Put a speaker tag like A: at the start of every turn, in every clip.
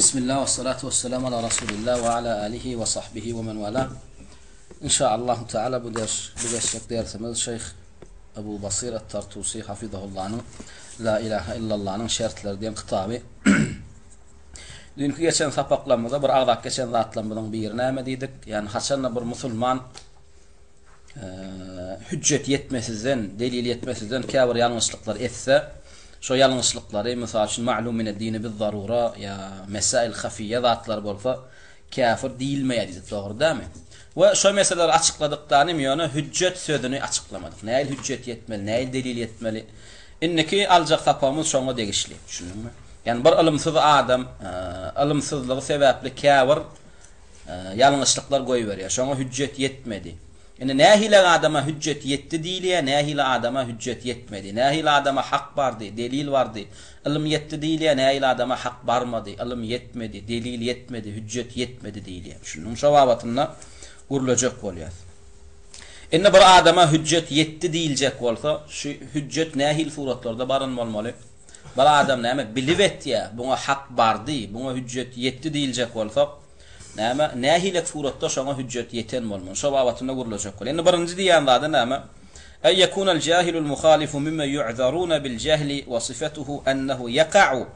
A: Bismillah we salatu we selam ala Rasulillah we ala alihi we sahbihi we men wala. Inşaallahu Teala bu ders bu geçjek dersimiz Şeyh Ebu Basir Et-Tartusi hafizahullah'nyň La ilahe illallah'nyň şertleri diýen kitaby. Düýnki geçen sapaklarymyzda bir agzap geçen zatlarymyzyň biri näme diýdik? Ýani haçanda bir musulman hüjjet ýetmesizden, delil ýetmesizden käbir ýalňyşlyklar etse, şo ýalňyşlyklary, mysal üçin, ma'lum mined-dini biz-zarura ýa mesail hafiýe zatlar bolsa, käfir diýilmeýär diýdik, dogry dälmi? We şo meseleleri açykladyk danym, ýöne hüjjet sözüni açyklamadyk. Nähili hüjjet ýetmeli, nähili delil ýetmeli? Indiki aljak sapagymyz şoňa degişli, düşündiňmi? Ýagny bir ylymsyz adam ylymsyzlygy sebäpli käbir Ýalňyşlyklar goýberýär. Şoňa hüjjet ýetmedi. Indi nähili adama hüjjet ýetdi diýilýär, nähili adama hüjjet ýetmedi. Nähili adama hak bardy, delil bardy, ylym ýetdi diýilýär, nähili adama hak barmady, ylym ýetmedi, delil ýetmedi, hüjjet ýetmedi diýilýär. Düşündiňmi? Şo babatynda gürlejek bolýas. Indi bir adama hüjjet ýetdi diýiljek bolsa, şu hüjjet nähili suratlarda baran bolmaly? Bir adam näme bilip etýär, buňa hak bardy, buňa hüjjet ýetdi diýiljek bolsak, näme, nähilek suratda şoňa hüjjet ýeten bolmaly? Şo babatynda gürlejek bolýar. Indi birinji diýýän zady näme? Ey yekunel jahilul muhalifu mimme yu'zaruna bil jahli we sifatuhu ennehu yeka'u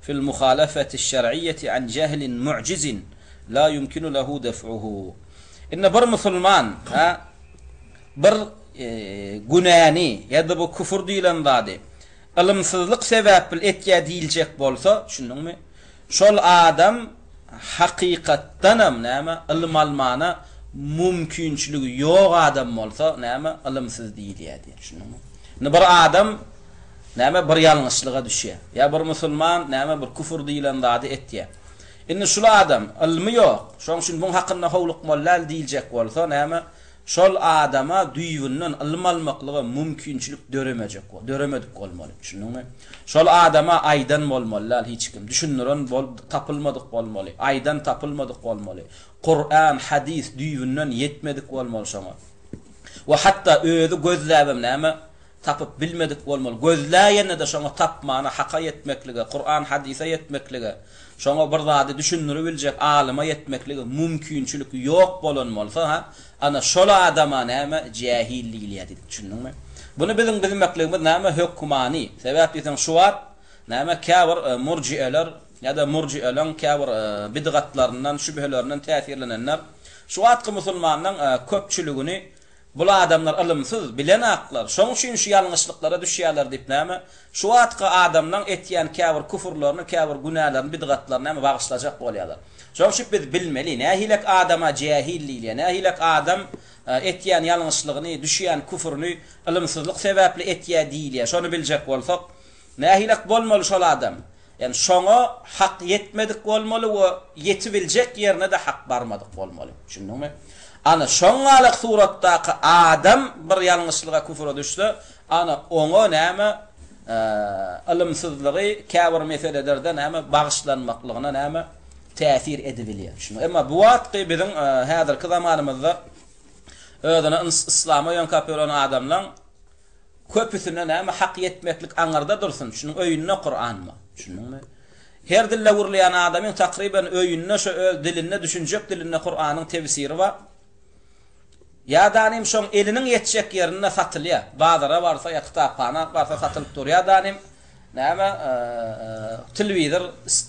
A: fil muhalafati şer'iyyeti an jahlin mu'jizin la yumkinu lehu def'uhu. Indi bir musulman, ha, bir günäni ýa-da bu küfür diýlen zady Ylymsyzlyk sebäpli etýär diýiljek bolsa, düşündiňmi? Şol adam hakykatdanam näme, ylym almana mümkinçiligi ýok adam bolsa, näme, ylymsyz diýilýär diýýär, düşündiňmi? Indi bir adam näme, bir ýalňyşlyga düşýär. Ýa bir musulman näme, bir küfür diýlen zady etýär. Indi şul adam ylmy ýok, şonuň üçin buň hakynda howlukmaly däl diýiljek bolsa, näme, Şol adama düýbünden ylym almaklyga mümkinçilik döremejek, döremedik bolmaly. Düşündiňmi? Şol adama aýdan bolmaly däl hiç kim. Düşündiren bol, tapylmadyk bolmaly. Aýdan tapylmadyk bolmaly. Kuran, hadys düýbünden ýetmedik bolmaly şoňa. We hatda özi gözläbem näme? Tapyp bilmedik bolmaly. Gözläýende-de şoňa tapmana, haka ýetmeklige, Kuran, hadysa ýetmeklige, şoňa bir zady düşündiribiljek alyma ýetmeklige mümkinçilik ýok bolan bolsa, ha, ana şol adama näme, jähil diýilýär diýdik. Düşündiňmi? Buny biziň bilmekligimiz näme, hökmany. Sebäp diýseň, şu wagt, näme, käbir murjieler ýa-da murjieleň käbir bidgatlaryndan, şübhelerinden täsirlenenler şu wagtky musulmanlaň köpçüligini Bul adamlar ylymsyz, bilenaklar, şoň üçin şu ýalňyşlyklara düşýärler diýip näme, şu wagtky adamlaň etýän käbir küfürlerini, käbir günälerini, bidgatlaryny näme bagyşlajak bolýarlar. Şoň üçin biz bilmeli, nähilek adama jähil diýilýär, nähilek adam etýän ýalňyşlygyny, düşýän küfürini ylymsyzlyk sebäpli etýär diýilýär. Şony biljek bolsak, nähilek bolmaly şol adam? Ýagny şoňa hak ýetmedik bolmaly we ýetibiljek ýerine-de hak barmadyk bolmaly. Düşündiňmi? Ana, şoňňalak suratdaky adam bir ýalňyşlyga, küfüre düşse, ana, oňa näme, ylymsyzlygy käbir meselelerde näme, bagyşlanmaklygyna näme, täsir edibilýär. Düşündiňmi? Emma bu wagtky biziň häzirki zamanymyzda özüne yslama ýöňkäp ýören adamlaň Köpüsine näme hak ýetmeklik aňyrda dursun, şunuň öýünde Kuran bar. Düşündiňmi? Her dilde gürleýän adamyň takryban öýünde şo öz dilinde düşünjek dilinde Kuranyň tefsiri bar. Ýa-da nim şoň eliniň ýetjek ýerinde satylýar. Bazara barsa ýa kitaphana barsa satylyp durýar da nim näme telewizor,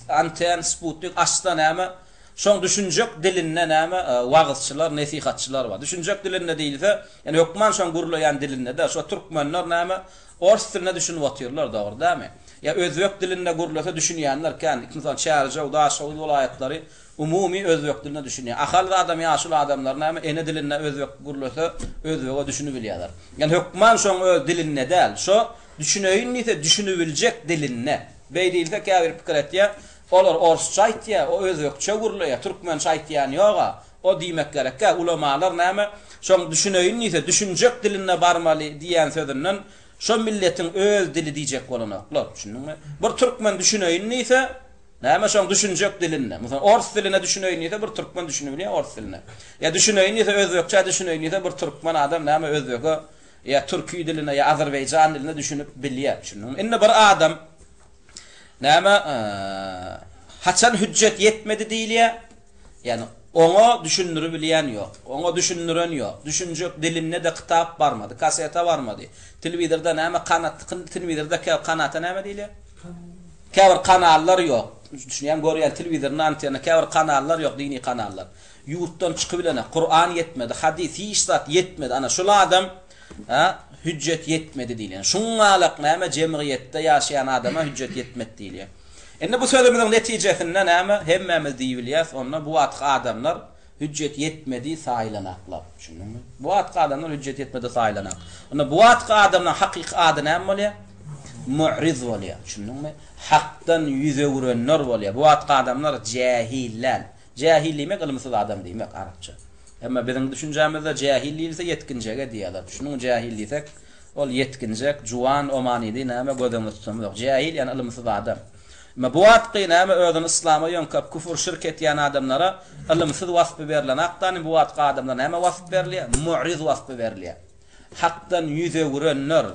A: anten, sputnik açsa näme Şoň düşünjek dilinde näme wagyzçylar, nesihatçylar bar. Düşünjek dilinde diýilse, ýani hökman şoň gürleýän dilinde-de, şo türkmenler näme ors diline düşünip otyrlar, dogry dälmi? Ýa özbek dilinde gürlese düşünýänler kän. Mysal Çärjew, Daşhowuz welaýatlary umumy özbek diline düşünýär. Ahal zadam ýaşuly adamlar näme ene dilinde özbek gürlese özbege düşünibilýärler. Ýani hökman şoň öz dilinde däl, şo düşüneýin diýse düşünibiljek dilinde. Beý diýilse käbir pikir etýär, Olar orsça aýtýa, o özbekçe gürleýä, türkmençe aýtýan ýoga, o diýmek gerekgä, ulamalar näme, şoň düşüneýin diýse, düşünjek dilinde barmaly diýýän sözünden şo milletiň öz dili diýjek bolanoklar, düşündiňmi? Bir türkmen düşüneýin diýse, näme şoň düşünjek dilinde, mysal ors diline düşüneýin diýse bir türkmen düşünibilýär ors diline. Ýa düşüneýin diýse özbekçä düşüneýin diýse bir türkmen adam näme özbege ýa türki diline ýa azerbaýjan diline düşünip bilýär, düşündiňmi? Indi bir adam Näme? Haçan hüjjet ýetmedi diýilýär? Ýagny oňa düşündiribilýän ýok. Oňa düşündiren ýok. Düşünjek dilinde-de kitap barmady, kaseta barmady. Telewizorda näme kanat, telewizorda käbir kanata näme diýilýär? Käbir kanallar ýok. Düşünýäň, görýän telewizorynda antenna käbir kanallar ýok, dini kanallar. Ýurtdan çykybilene Kuran ýetmedi, hadys hiç zat ýetmedi. Ana şul adam a hüjjet ýetmedi diýilýär. Şuňňalak näme jemgyýetde ýaşaýan adama hüjjet ýetmedi diýilýär. Indi bu sözümiziň netijesinde näme hemmämiz diýibilýäs onda bu wagtky adamlar hüjjet ýetmedi saýylanaklar. Düşündiňmi? Bu wagtky adamlar hüjjet ýetmedi saýylanak. Onda bu wagtky adamlaryň hakyky ady näme bolýar? Mu'riz bolýar. Düşündiňmi? Hakdan ýüz öwürenler bolýar. Bu wagtky adamlar jähiller. Jähil diýmek ylymsyz adam diýmek arapça. Emma biziň düşünjämizde jähil diýilse ýetginjege diýýärler. Düşüniň jähil diýsek ol ýetginjek, juwan o manydy näme göz öňünde tutamyzok. Jähil ýagny ylymsyz adam. Emma bu wagtky näme özüni yslama ýöňkäp küfür şirk etýän adamlara ylymsyz waspy berlen akdany bu wagtky adamlara näme wasp berilýär? Mu'riz waspy berilýär. Hakdan ýüz öwürenler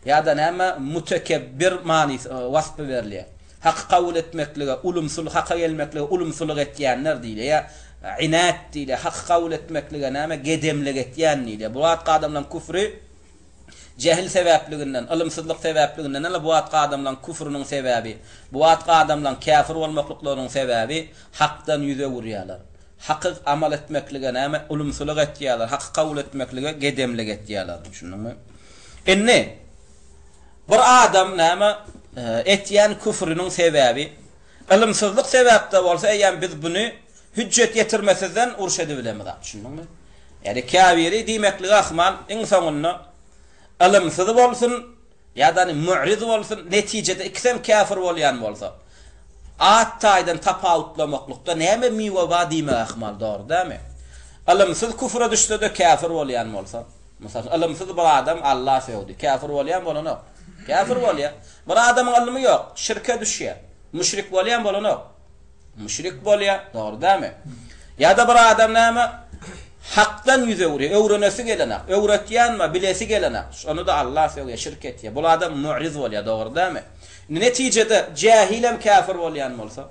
A: ýa-da näme mutekebbir manysy waspy berilýär. Haky kabul etmeklige ulumsyl haka gelmeklige ulumsylyk etýänler diýilýär. Ýa inat diýilýär. Haky kabul etmeklige näme gedemlik etýän diýilýär. Bu wagtky adamlaryň küfri jehil sebäpliginden, ylymsyzlyk sebäpliginden däl, bu wagtky adamlaryň küfrüniň sebäbi, bu wagtky adamlaryň käfir bolmaklyklarynyň sebäbi hakdan ýüz öwürýärler. Haky amal etmeklige näme ulumsylyk etýärler, haky kabul etmeklige gedemlik etýärler. Düşündiňmi? Indi bir adam näme etýän küfrüniň sebäbi ylymsyzlyk sebäpde bolsa eýýäm biz buny hüjjet ýetirmesizden uruş edibilemizok. Düşündiňmi? Ýagny käbiri diýmekligi ahmal iň soňunda ylymsyz bolsun, Ýa-da mu'riz bolsun, netijede ikisem käfir bolýan bolsa, at taýdan tapawutlamaklykda näme miwe bar diýmek ahmal, dogry dälmi? Ylymsyz küfre düşse-de käfir bolýan bolsa, mysal üçin, ylymsyz bir adam Alla sögdi, käfir bolýarmy, bolanok? Käfir bolýar. Bir adamyň ylmy ýok, şirke düşýär, müşrik bolýarmy, bolanok? Müşrik bolýar, dogry dälmi? Ýa-da bir adam näme? Hakdan ýüz öwürýär, öwrenesi gelenak, öwretýänmi, bilesi gelenak. Şony-da Allah sögýär, şirk etýär. Bul adam mu'riz bolýar, dogry dälmi? Indi netijede jähilem käfir bolýan bolsa,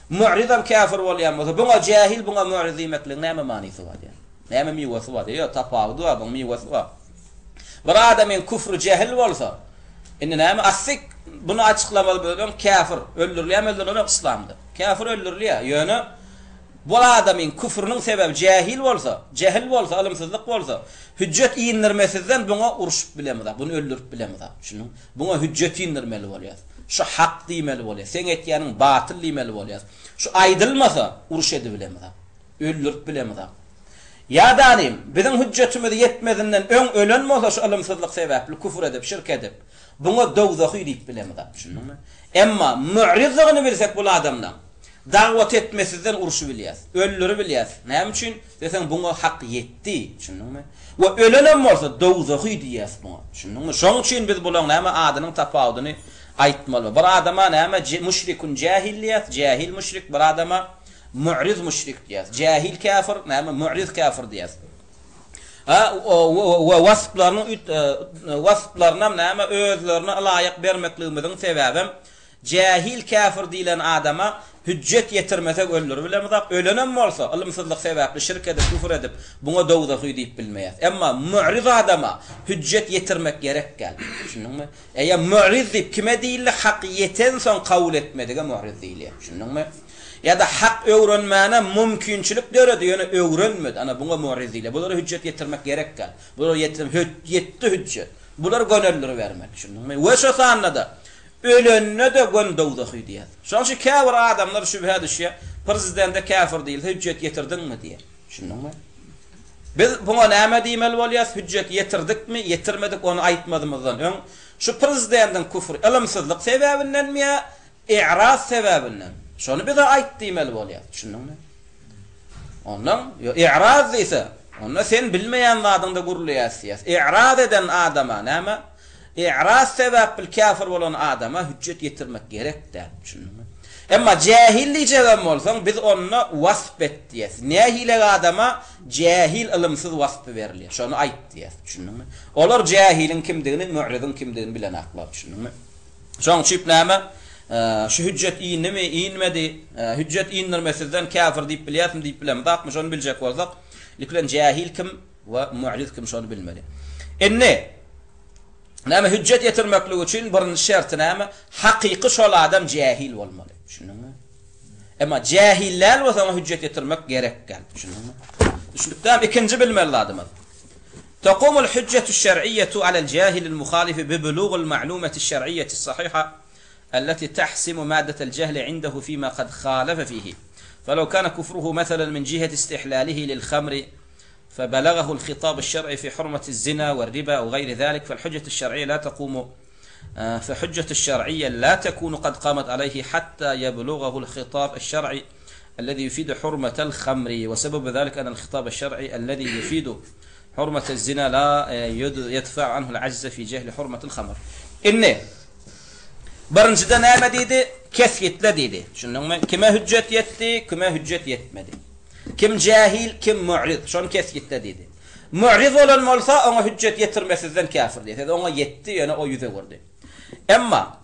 A: mu'rizem käfir bolýan bolsa, buňa jähil, buňa mu'riz diýmekligiň näme manysy bar diýýär? Näme miwesi bar diýýär? Ýok, tapawudy bar, buň miwesi bar. Bir adamyň küfri jehil bolsa, indi näme asik buny açyklamaly bölüm käfir öldürilýärmi öldürilenok yslamda. Käfir öldürilýär. Ýöne bu adamyň küfrüniň sebäbi jähil bolsa, jehil bolsa, ylymsyzlyk bolsa, hüjjet indirmesizden buňa urşup bilemizok, buny öldürip bilemizok. Düşündiňmi? Buňa hüjjet indirmeli bolýar. Şu hak diýmeli bolýar. Seň etýäniň batyl diýmeli bolýar. Şu aýdylmasa uruş edibilemizok. Öldürip bilemizok. Ýa-da-nim, biziň hüjjetimiz ýetmezinden öň ölen bolsa şu ylymsyzlyk sebäpli küfür edip, şirk edip, buňa dowzahy diýip bilemizok. Düşündiňmi? Emma mu'rizdygyny bilsek bul adamlaň, dagwat etmesizden urşubilýäs, öldüribilýäs. Näme üçin? Diýseň buňa hak ýetdi. Düşündiňmi? We ölenem bolsa dowzahy diýýäs buňa. Düşündiňmi? Şoň üçin biz bulaň näme adynyň tapawudyny aýtmaly. Bir adama näme müşrikun jähil diýýäs, jähil müşrik, bir adama Mu'riz müşrik diýýäs. Jähil käfir, näme mu'riz käfir diýýäs. Ha, we wasplarynyň wasplarynam näme özlerine ylaýyk bermekligimiziň sebäbem jähil käfir diýlen adama hüjjet ýetirmesek öldüribilemizok. Ölenem bolsa, ylymsyzlyk sebäpli şirk edip, küfür edip, buňa dowzahy diýip bilmeýäs. Emma mu'riz adama hüjjet ýetirmek gerek däl. Düşündiňmi? Eýe mu'riz diýip kime diýildi? Hak ýetensoň kabul etmedige mu'riz diýilýär. Düşündiňmi? Ýa-da hak öwrenmäne mümkinçilik döredi, ýöne öwrenmedi. Ana, buňa mu'riz diýilýär. Bulara hüjjet ýetirmek gerek däl. Bulara ýetirem, ýetdi hüjjet. Bulary göneldiribermeli. Düşündiňmi? We şo sanda-da, ölende-de gön dowzahy diýýär. Şonuň üçin käbir adamlar şübhä düşýär. Prezidente käfir diýilse, hüjjet ýetirdiňmi diýýär. Düşündiňmi? Biz buňa näme diýmeli bolýas? Hüjjet ýetirdikmi, ýetirmedik ony aýtmazymyzdan öň, şu prezidentiň küfri ylymsyzlyk sebäbindenmi ýa I'raz sebäbinden. Şony bize aýt diýmeli bolýar. Düşündiňmi? Ondan, ýo, i'raz diýse, onda sen bilmeýän zadyňda gürleýäs diýýäs. I'raz eden adama näme? I'raz sebäpli käfir bolan adama hüjjet ýetirmek gerek däl. Düşündiňmi? Emma jähil diýjegem bolsaň, biz onda wasp et diýýäs. Nähilek adama jähil ylymsyz waspy berilýär. Şony aýt diýýäs. Düşündiňmi? Olar jähiliň kimdigini, mu'riziň kimdigini bilenaklar. Düşündiňmi? Şoň üçin näme? Şu hüjjet indimi, inmedi? Hüjjet indirmesizden käfir diýip bilýäsmi, diýip bilemizokmy? Şony biljek bolsak, ilki bilen jähil kim we mu'riz kim şony bilmeli. Indi näme hüjjet ýetirmeklik üçin birinji şerti näme? Hakyky şol adam jähil bolmaly. Düşündiňmi? Emma jähil däl bolsa oňa hüjjet ýetirmek gerek däl. Düşündiňmi? Düşündik dämi? Ikinji bilmeli zadymyz. Takumul hüjjetü şer'iyyetu alel jahilil muhalifi bi bulugil ma'lumeti şer'iyyeti sahiha التي تحسم مادة الجهل عنده فيما قد خالف فيه فلو كان كفره مثلا من جهة استحلاله للخمر فبلغه الخطاب الشرعي في حرمة الزنا والربا وغير ذلك فالحجة الشرعية لا تقوم فحجة الشرعية لا تكون قد قامت عليه حتى يبلغه الخطاب الشرعي الذي يفيد حرمة الخمر وسبب ذلك أن الخطاب الشرعي الذي يفيد حرمة الزنا لا يدفع عنه العجز في جهل حرمة الخمر Indi, birinjide näme diýdi? Kesgitle diýdi. Düşündiňmi? Kime hüjjet ýetdi, kime hüjjet ýetmedi. Kim jähil, kim mu'rid. Şony kesgitle diýdi. Mu'rid bolan bolsa, oňa hüjjet ýetirmesizden käfir diýdi. Oňa ýetdi, ýöne o ýüz öwürdi. Emma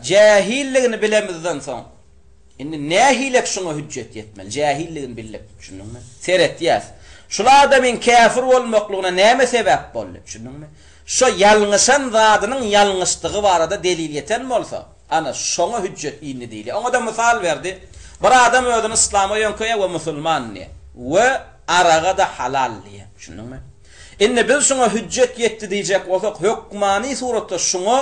A: Jähilligini bilemizden soň, indi nähilek şuňa hüjjet ýetmeli? Jähilligini bildik, düşündiňmi? Seretýäs. Şul adamyň käfir bolmaklygyna näme sebäp boldy? Düşündiňmi? Şo ýalňyşan zadynyň ýalňyşdygy barada delil ýeten bolsa, ana, şoňa hüjjet indi diýilýär. Oňa-da mysal berdi. Bir adam özüni yslama ýöňkeýär we musulman diýýär. We araga-da halal diýýär. Düşündiňmi? Indi biz şuňa hüjjet ýetdi diýjek bolsak, hökmany suratda şuňa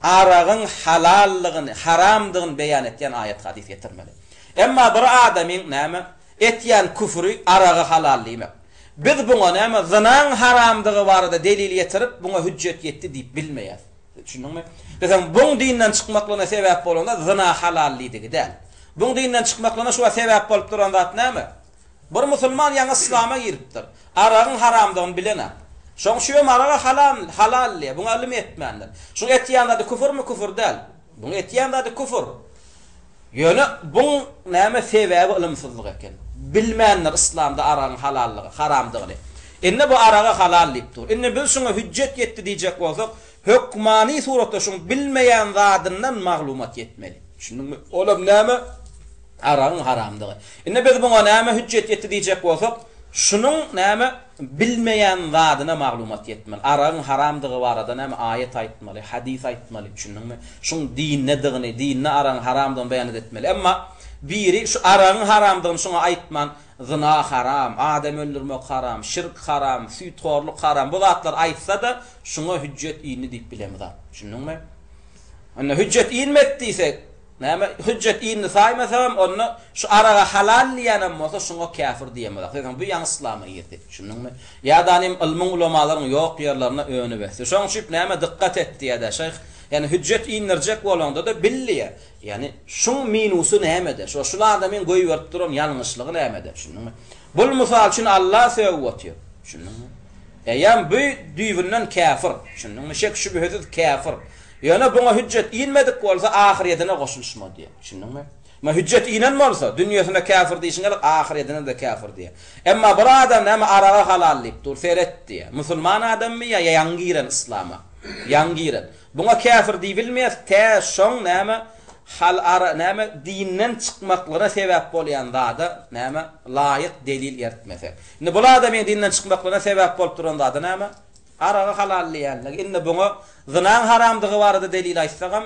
A: aragyň halallygyny, haramdygyny beýan etýän aýat-hadys getirmeli. Emma bir adamyň, näme, etýän küfüri aragy halal diýmek. Biz buňa, näme, zynaň haramdygy barada delil getirip, buňa hüjjet ýetdi diýip bilmeýäs. Düşündiňmi? Biziň buň dinden çykmaklygyna sebäp bolan zat zyna halal diýdigi däl. Buň dinden çykmaklygyna şu wagt sebäp bolup duran zat näme? Bir musulman ýaňy yslama giripdir. Aragyň haramdygyny bilenak. Şoň üçinem araga halam, halal diýýär. Buňa ylym ýetmändir. Şuň etýän zady küfürmi, küfür däl. Buň etýän zady küfür. Ýöne buň näme sebäbi ylymsyzlyk eken. Bilmändir yslamda aragyň halallygy, haramdygyny. Indi bu araga halal diýip dur. Indi biz şuňa hüjjet ýetdi diýjek bolsak, hökmany suratda şuň bilmeýän zadyndan maglumat ýetmeli. Düşündiňmi? Olam näme? Aragyň haramdygy. Indi biz muňa näme hüjjet ýetdi diýjek bolsak, şunuň näme bilmeýän zadyna maglumat ýetmeli. Aragyň haramdygy barada näme aýat aýtmaly, hadys aýtmaly, düşündiňmi? Şuň dindedigini, dinde aragyň haramdygyny beýan etmeli. Emma biri şu aragyň haramdygyny şuňa aýtman, zyna haram, adam öldürmek haram, şirk haram, süýthorluk haram bu zatlary aýtsa-da, şuňa hüjjet indi diýip bilemizok. Düşündiňmi? Onda hüjjet inmedi diýsek, Näme, hüjjet indi saýmasagam, onda şu araga halal diýýänem bolsa, şuňa käfir diýemezok. Sebäbi bu ýaňy yslama girdi. Düşündiňmi? Ýa-da nim ylmyň, ulamalaryň ýok ýerlerine önüp ösdi. Şoň üçin näme dykgat et diýýär-dä şeýh. Ýagny hüjjet indirjek bolaňda-da bil diýýär. Ýagny şuň minusy nämede? Şo şul adamyň goýberip duran ýalňyşlygy nämede? Düşündiňmi? Bul mysal üçin Alla sögüp otyr. Düşündiňmi? Eýýäm bu düýbünden käfir. Düşündiňmi? Şek-şübhesiz käfir. Ýöne buňa hüjjet inmedik bolsa ahyrýedine goşulyşma diýýär. Düşündiňmi? Emma hüjjet inen bolsa, dünýesine käfir diýşiň ýaly ahyrýedine-de käfir diýýär. Emma bir adam näme araga halal diýip dur, seret diýýär. Musulman adammy ýa ýaňy giren yslama? Ýaňy giren. Buňa käfir diýibilmeýär, tä şoň näme hal ara näme dinden çykmaklygyna sebäp bolýan zada näme laýyk delil ertmese. Indi bul adamyň dinden çykmaklygyna sebäp bolup duran zady näme? Aragy halal diýýänligi, indi buňa zynaň haramdygy barada delil aýtsagam,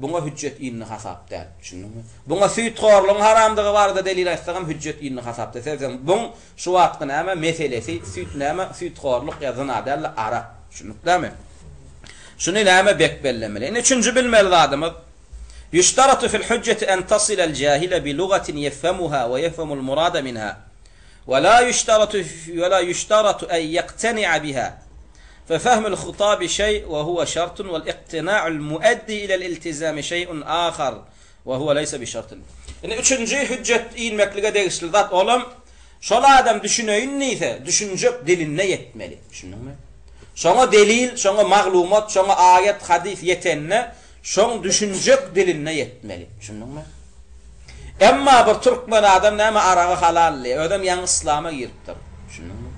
A: buňa hüjjet indi hasap däl. Düşündiňmi? Buňa süýthorlugyň haramdygy barada delil aýtsagam, hüjjet indi hasap däl. Sebäbi buň şu wagtky näme meselesi, süýt näme, süýthorluk ýa zyna däl-de, arak. Düşündikdämi? Şuny näme bek bellemeli. Indi üçünji bilmeli zadymyz, Ýuştaratu fil hüjjeti en tasilel jahile bi lugatin ýefhemuha we ýefhemul murada minha. Ve la yuştaratu ve la yuştaratu en yeqteni'a biha. Fe fehmul hitabi şey ve huve şartun vel iktina'ul mueddi ilel iltizami şey'un ahar ve huve leýse bi şartyn. Indi üçünji hüjjet inmeklige degişli zat olam şol adam düşüneýin diýse, düşünjek dilinde ýetmeli. Düşündiňmi? Şoňa delil, şoňa maglumat, şoňa aýat, hadys ýetende Şoň düşünjek dilinde ýetmeli. Düşündiňmi? Emma bir türkmen adam näme aragy halal diýýär. Özem ýaňy yslama giripdir. Düşündiňmi?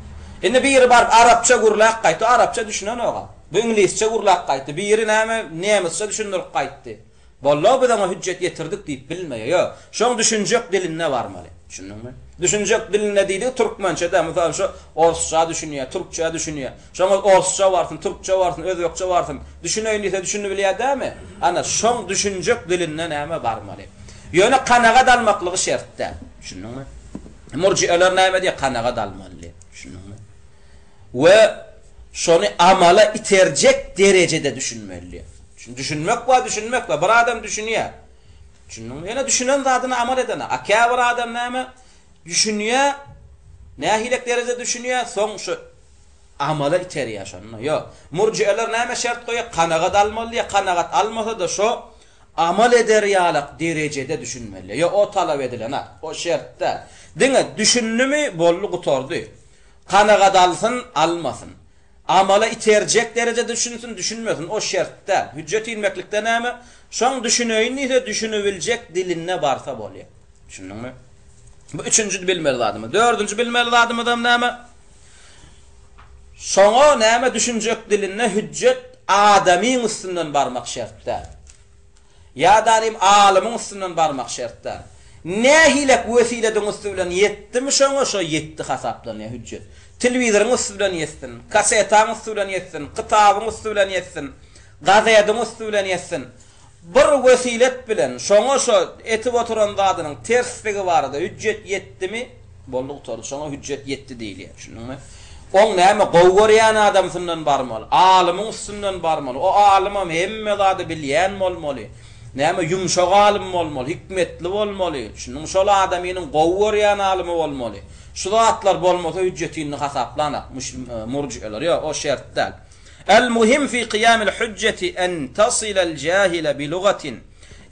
A: Indi biri baryp arapça gürläp gaýtdy. O arapça düşünenok-a. Bu iňlisçe gürläp gaýtdy. Biri näme nemisçe düşündirip gaýtdy. Boldy-ow biz oňa hüjjet ýetirdik diýip bilmeýär. Ýok. Şoň düşünjek dilinde barmaly. Düşündiňmi? Düşünjek dilinde diýdigi türkmençe däl. Mysal şu orsça düşünýär, türkçe düşünýär. Şoňa orsça barsyn, türkçe barsyn, özbekçe barsyn. Düşüneýin diýse düşünibilýär dälmi? Ana, şoň düşünjek dilinde näme barmaly. Ýöne kanagat almaklygy şert däl. Düşündiňmi? Murjieler näme diýýär? Kanagat almaly diýýär. Düşündiňmi? We şony amala iterjek derejede düşünmeli diýýär. Düşünmek bar, düşünmek bar. Bir adam düşünýär. Düşündiňmi? Ýöne düşünen zadyny amal edenok. A käbir adam näme? Düşünýär, nähilek derejede düşünýär, soň şu amala iterýär şonda. Ýok. Murjieler näme şert goýýar? Kanagat almaly diýýär. Kanagat almasa-da şo amal eder ýalak derejede düşünmeli. Ýok, o talap edilenok. O şert däl. Diňe düşündimi, boldy, gutardy. Kanagat alsyn, almasyn. Amala iterjek derejede düşünsin, düşünmesin, o şert däl. Hüjjet ilmeklikde näme? Şoň düşüneýin diýse, düşünibiljek dilinde barsa bolýar. Düşündiňmi? Bu üçünji bilmeli zadymyz. Dördünji bilmeli zadymyzam näme? Şoňa näme düşünjek dilinde hüjjet adamyň üstünden barmak şert däl. Ýa-da nim alymyň üstünden barmak şert däl. Nähilek wesilediň üsti bilen ýetdimi şoňa şo ýetdi hasaplanýar hüjjet. Telewizoriň üsti bilen ýetsin, kasetaň üsti bilen ýetsin, kitabyň üsti bilen ýetsin, gazediň üsti bilen ýetsin. Bir wesilet bilen şoňa şo etip oturan zadynyň tersdigi barada hüjjet ýetdimi, boldy gutardy. Şoňa hüjjet ýetdi diýilýär. Düşündiňmi? Oň näme gowy görýän adamsyndan barmaly, alymyň üstünden barmaly. O alymam hemme zady bilýän bolmaly. Näme ýumşak alym bolmaly, hikmetli bolmaly. Düşündiňmi? Şol adamynyň gowy görýän alymy bolmaly. Şu zatlar bolmasa hüjjetini hasaplanak murji'eler. Ýok, o şert däl. El-muhim fi kyýamil hüjjeti en tasilel jahile bi lugatin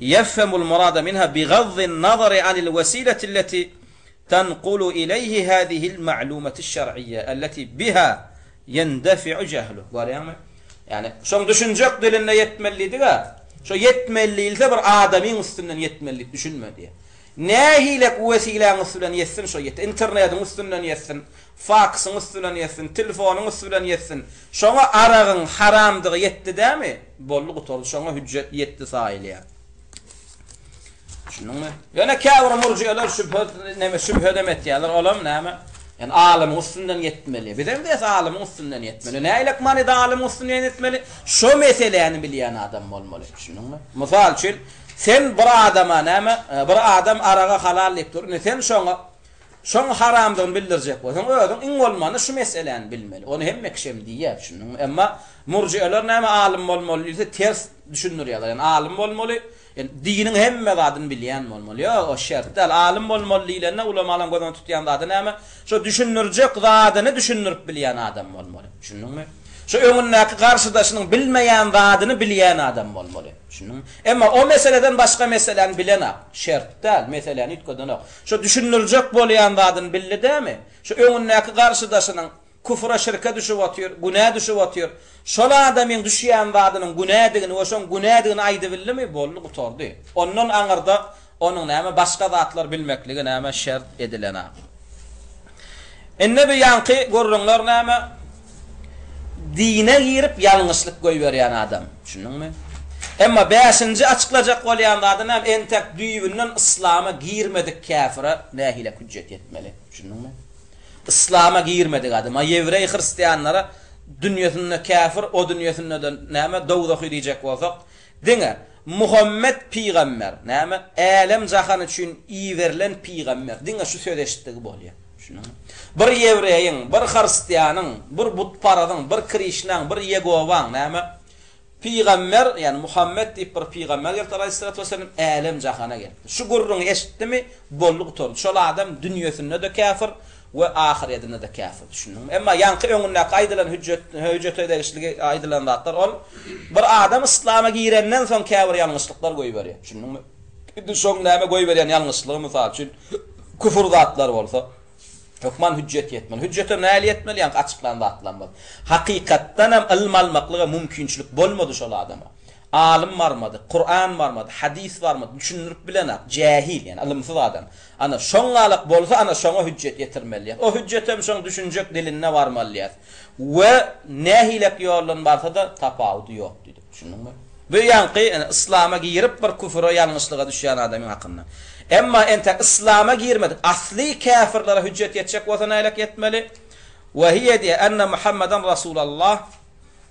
A: ýefhemul murada minha bigazzin nazari anil wesileti lleti tenqulu ileýhi hazihil ma'lumatis şer'iyye elleti biha ýendefi'u jehluh. Görýäňmi? Ýagny, şoň düşünjek dilinde ýetmeli diýdik-ä. Şo ýetmeli diýilse bir adamyň üstünden ýetmeli diýip düşünme diýýär. Nähilek wesiläň üsti bilen ýetsin şo ýetdi. Internediň üstünden ýetsin, faksyň üsti bilen ýetsin, telefonyň üsti bilen ýetsin. Şoňa aragyň haramdygy ýetdi dämi? Boldy gutardy. Şoňa hüjjet ýetdi saýylýar. Düşündiňmi? Ýöne käbir murjiýeler şübhe näme şübhedem etýärler. Olam näme? Ýani alymyň üstünden ýetmeli. Bizem diýýäs alymyň üstünden ýetmeli. Nähilek manyda alymyň üstünden ýetmeli? Şo meseläni bilýän adam bolmaly. Düşündiňmi? Mysal üçin, sen bir adama näme, bir adam araga halal diýip dur. Indi sen şoňa şoň haramdygyny bildirjek bolsaň, özüň iň bolmanda şu meseläni bilmeli. Ony hemme kişi hem diýýär, düşündiňmi? Emma murjiýeler näme alym bolmaly diýse ters düşündirýärler. Ýani alym bolmaly, Ýani diniň hemme zadyny bilýän bolmaly. Ýok, o şert däl. Alym bolmaly diýlende ulamalaryň göz öňünde tutýan zady näme? Şo düşündirjek zadyny düşündirip bilýän adam bolmaly. Düşündiňmi? Şo öňündäki garşydaşynyň bilmeýän zadyny bilýän adam bolmaly. Düşündiňmi? Emma o meseleden başga meseläni bilenak. Şert däl, meseläni üýtgedenok. Şo düşündirjek bolýan zadyny bildi dämi? Şo öňündäki garşydaşynyň Küfüre, şirke düşüp otyr, günä düşüp otyr. Şol adamyň düşýän zadynyň günädigini we şoň günädigini aýdybildimi, boldy, gutardy. Ondan aňyrda onuň näme başga zatlar bilmekligi näme şert edilenak. Indi bu ýaňky gürrüňler näme? Dine girip ýalňyşlyk goýberýän adam. Düşündiňmi? Emma bäşinji açyklajak bolýan zady näme? Entek düýbünden yslama girmedik käfire nähili hüjjet ýetmeli? Düşündiňmi? Yslama girmedik adama, ýewreý hristianlara dünýesinde käfir, o dünýesinde-de näme, dowzahy diýjek bolsak, diňe Muhammet pygamber, näme, älem-jahan üçin iberilen pygamber, diňe şu söz eşitdigi bolýar. Düşündiňmi? Bir ýewreýiň, bir hristianyň, bir butparazyň, bir Krişnaň, bir Ýegowaň, näme, Pygamber, ýagny Muhammet diýip bir pygamber gelipdir alaýhyssalatu wessalam, älem-jahana gelipdir. Şu gürrüňi eşitdimi, boldy gutardy. Şol adam dünýesinde-de käfir we ahyrýetinde-de käfir. Düşündiňmi? Emma ýaňky öňündäki aýdylan hüjjet, hüjjete degişli aýdylan zatlar ol bir adam yslama girenden soň käbir ýalňyşlyklar goýberýär. Düşündiňmi? Indi şoň näme goýberýän ýalňyşlygy mysal üçin küfür zatlar bolsa, Hökman hüjjet ýetmeli. Hüjjetem nähili ýetmeli ýaňky açyklan zatlarymyz. Hakykatdanam ylym almaklyga mümkinçilik bolmady şol adama. Alym barmady, Kuran barmady, hadys barmady, düşündirip bilenak, jähil, ýagny ylymsyz adam. Ana, şoňňalak bolsa ana şoňa hüjjet ýetirmeli diýýär. O hüjjetem şoň düşünjek dilinde barmaly diýýär. We nähilek ýoldan barsa-da tapawudy ýok diýdik. Düşündiňmi? Bu ýaňky yslama girip bir küfüre ýalňyşlyga düşýän adamyň hakynda. Emma entek yslama girmedik asly käfirlere hüjjet ýetjek bolsa nälik ýetmeli? Ve hiye diýe enne Muhammeden Rasulallah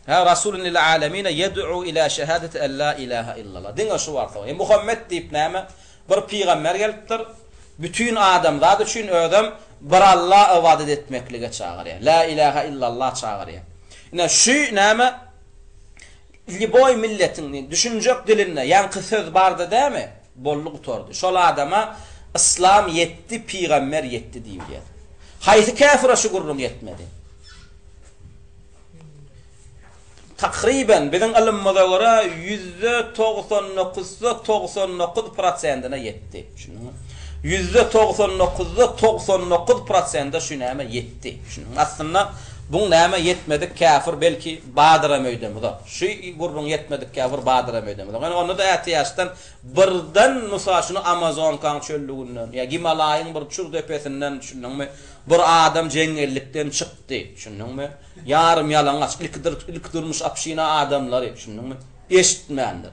A: ha rasulun lil alemine yed'u ila şehadeti en la ilaha illallah. Diňe şu barsa. E Muhammed diýip näme? Bir pygamber gelipdir. Bütin adamzat üçin özem bir Alla ybadat etmeklige çagyrýar. La ilaha illallah çagyrýar. Ine şu näme? Lýuboý milletiň düşünjek dilinde ýaňky söz bardy dämi? Boldy gutardy. Şol adama yslam ýetdi, pygamber ýetdi diýilýär. Haýsy käfire şu gürrüň ýetmedi? Takryben biziň ylymymyza görä ýüzde 90 dokuzda 99 prosentine ýetdi. Düşündiňmi? Ýüzde 90 dokuzda 99 prosente şu näme ýetdi. Düşündiňmi? Aslynda buň näme ýetmedik käfir belki badyram öýdemizok. Şu gürrüň ýetmedik käfir badyram öýdemizok. Ýöne onda-da ätiýaçdan birden mysal şuny Amazonkaň çöllüginden ýa Gimalaýyň bir çür depesinden düşündiňmi? Bir adam jeňňellikden çykdy. Düşündiňmi? Ýarym ýalaňaç ilkidir ilki durmuş obşina adamlary düşündiňmi? Eşitmändir.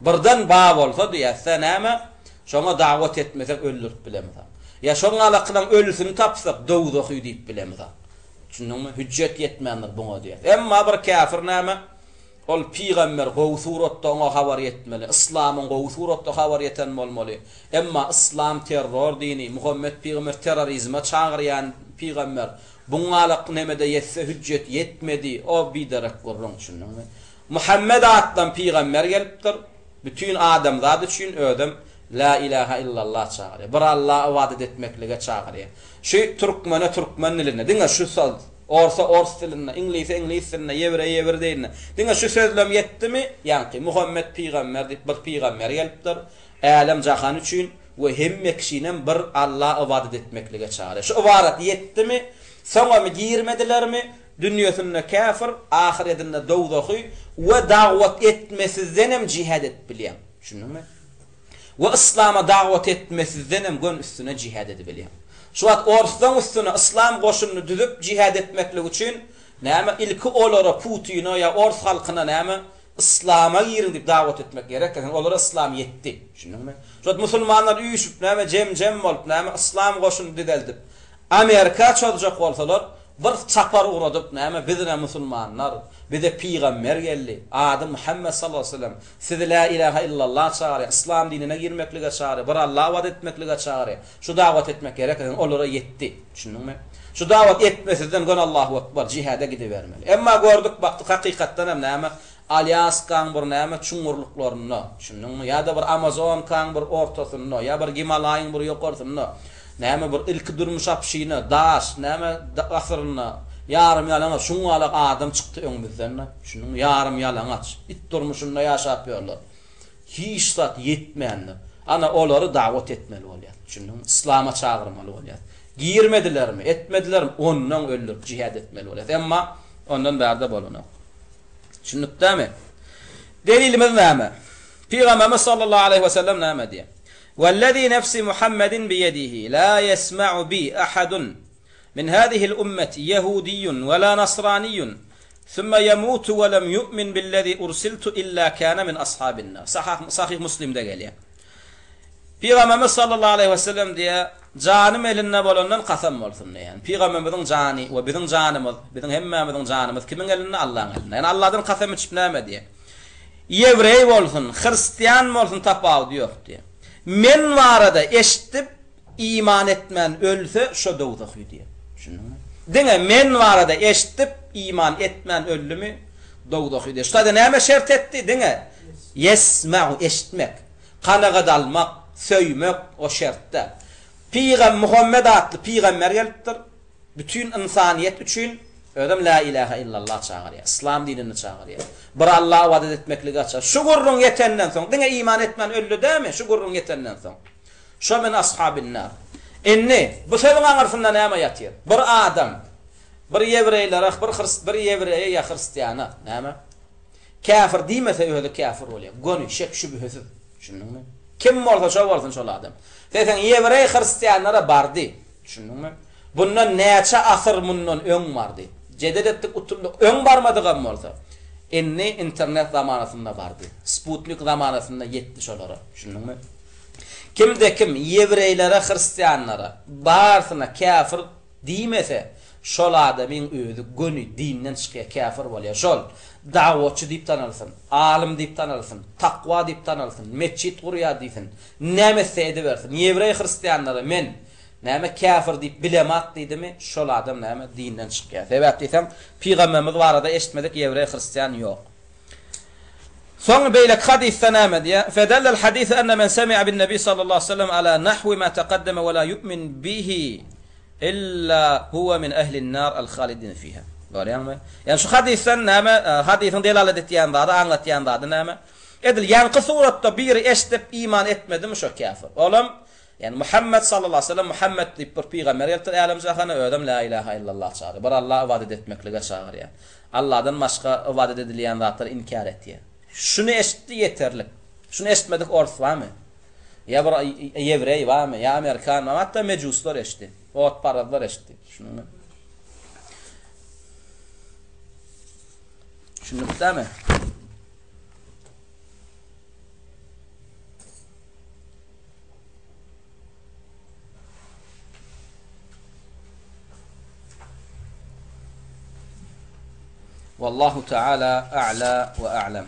A: Birden ba bolsa diýäs-dä näme? Şoňa dawat etmesek öldürip bilemizok. Ýa şoň alakylaň ölüsini tapsak dowzahy diýip bilemizok. Düşündiňmi? Hüjjet ýetmändir buňa diýýär. Emma bir käfir näme? Ol pygamber gowy suratda oňa habar ýetmeli. Yslamyň gowy suratda habar ýeten bolmaly. Emma yslam terror dini, Muhammet pygamber terrorizme çagyrýan pygamber. Buňalak nemede ýetse hüjjet ýetmedi. O biderek gürrüň, düşündiňmi? Muhammet atlam pygamber gelipdir. Bütin adamzat üçin özem La ilaha illallah çagyrýar. Bir Alla ybadat etmeklige çagyrýar. Şu türkmene türkmen dilinde, diňe şu söz, orsa ors dilinde, iňlise iňlis dilinde, ýewreýe ýewreý dilinde, diňe şu sözlem ýetdimi, ýaňky Muhammet pygamber diýip bir pygamber gelipdir, älem-jahan üçin we hemme kişinem bir Alla ybadat etmeklige çagyrýar. Şu ybarat ýetdimi, soňam girmedilermi, dünýesinde käfir, ahyretinde dowzahy we dagwat etmesizdenem jihad edip bilýäň. Düşündiňmi? We yslama dagwat etmesizdenem gön üstüne jihad edibilýäň. Şu wagt orslaň üstüne yslam goşunyny düzüp jihad etmeklik üçin näme ilki olara Putine ýa ors halkyna näme yslama giriň diýip dagwat etmek gerek eken olara yslam ýetdi. Düşündiňmi? Şu wagt musulmanlar üýşüp näme jem-jem bolup näme yslam goşuny düzeldip Amerika çozjak bolsalar Bir çapar ugradyp näme biz-ä musulmanlar, bize pygamber geldi, ady Muhammet sallallahu aleýhi we sellem, sizi lä ilähä illallah çagyrýar, yslam dinine girmeklige çagyrýar, bir Alla ybadat etmeklige çagyrýar, şu dawat etmek gerek eken, olara ýetdi. Düşündiňmi? Şu dawat etmesizden göni Allahu ekber, jihäde gidibermeli. Emma gördük, bakdyk hakykatdan hem näme, Alýaskaň bir näme çuňňurlyklarynda, düşündiňmi, ýa-da bir Amazonkaň bir ortasynda, ýa bir Gimalaýyň bir ýokarsynda, näme bir ilki durmuş obşina, daş, näme asyrynda ýarym ýalaňaç, şuňňalak adam çykdy öňümizden-de, düşündiňmi, ýarym ýalaňaç, it durmuşynda ýaşap ýörler. Hiç zat ýetmändir. Ana, olary dawat etmeli bolýar, düşündiňmi, yslama çagyrmaly bolýar. Girmedilermi, etmedilermi, ondan öldürip jihad etmeli bolýar. Emma ondan bärde bolanok. Düşündikdämi? Delilimiz näme? Pygamberimiz sallallahu aleýhi we sellem näme diýýär? Wellezî nefsi Muhammedin biýedihi la ýesma'u bi ahadun min hâzihil ummeti ýehudiýun we la nasraniýun sümme ýemutu we lem ýu'min billezî ursiltu illa kâne min ashabin nar. Sahih Muslimde gelýär. Pygamberimiz sallallahu aleýhi we sellem diýýär, Janym elinde bolandan kasam bolsun diýýär. Pygamberimiziň jany we biziň janymyz, biziň hemmämiziň janymyz kimiň elinde? Allaň elinde. Ýani Allahdan kasam içip näme diýýär? Ýewreý bolsun, hristian bolsun tapawudy ýok diýýär. Men barada eşidip iman etmän ölse şo dowzahy diýýär. Düşündiňmi? Diňe men barada eşidip iman etmän öldümi dowzahy diýýär. Şu taýda näme şert etdi? Diňe ýesma'u eşitmek. Kanagat almak, söýmek o şertde. Pygam Muhammet atly pygamber gelipdir. Bütin ynsanyýet üçin özem la ilaha illallah çagyrýar. Yslam dinini çagyrýar. Bir Allaha ybadat etmekligi açar. Şu gürrüň ýetenden soň, diňe iman etmän öldi dämi? Şu gürrüň ýetenden soň. Şo men ashabinnar. Indi bu sözüň aňyrsynda näme ýatyr? Bir adam bir ýewreýlere, bir hrist, bir ýewreýe ýa hristiana näme? Käfir diýmese özi käfir bolýar. Göni, şek şübhesiz. Düşündiňmi? Kim bolsa şo bolsun şol adam. Seseň ýewreý hristianlara bardy. Düşündiňmi? Bundan näçe asyr mundan öň bardy. Jedel etdik utuldyk. Öň barmadygam bolsa. Indi internet zamanasynda bardy. Sputnik zamanasynda ýetdi şolara. Düşündiňmi? Kimde kim ýewreýlere, hristianlara, barsyna käfir diýmese, şol adamyň özi göni dinden çykýar, käfir bolýar. Şol dawatçy diýip tanalsyn, alym diýip tanalsyn, takwa diýip tanalsyn, metjit gurýar diýsin, näme etse edibersin. Ýewreý hristianlara men näme käfir diýip bilemak diýdimi, şol adam näme dinden çykýar. Sebäp diýseň, pygamberimiz barada eşitmedik ýewreý hristian ýok. Soň beýleki hadysda näme diýýär? Fedellel hadisu enne men semi'a bin nebi sallallahu aleyhi ve sellem ala nahwi ma taqaddeme ve la yu'min bihi illa huwa min ehlin nar al halidin fiha. Görýäňmi? Ýani şu hadysdan näme, hadysyň delalet etýän zady, aňlatýan zady näme? Edil ýaňky suratda biri eşidip iman etmedimi şo käfir. Olam Ýani Muhammet sallallahu aleyhi ve sellem Muhammet diýip bir pygamber gelipdir älem-jahana, özem la ilaha illallah çagyrýar. Bir Allaha ybadat etmeklige çagyrýar. Allahdan başga ybadat edilýän zatlary inkär etýär. Şuny eşitdi ýeterlik. Şuny eşitmedik ors barmy? Ýa bir ýewreý barmy? Ýa amerikan barmy? Hatda mejuslar eşitdi. Otparazlar eşitdi. Düşündiňmi? Düşündikdämi? Wallahu taala a'la we a'lem.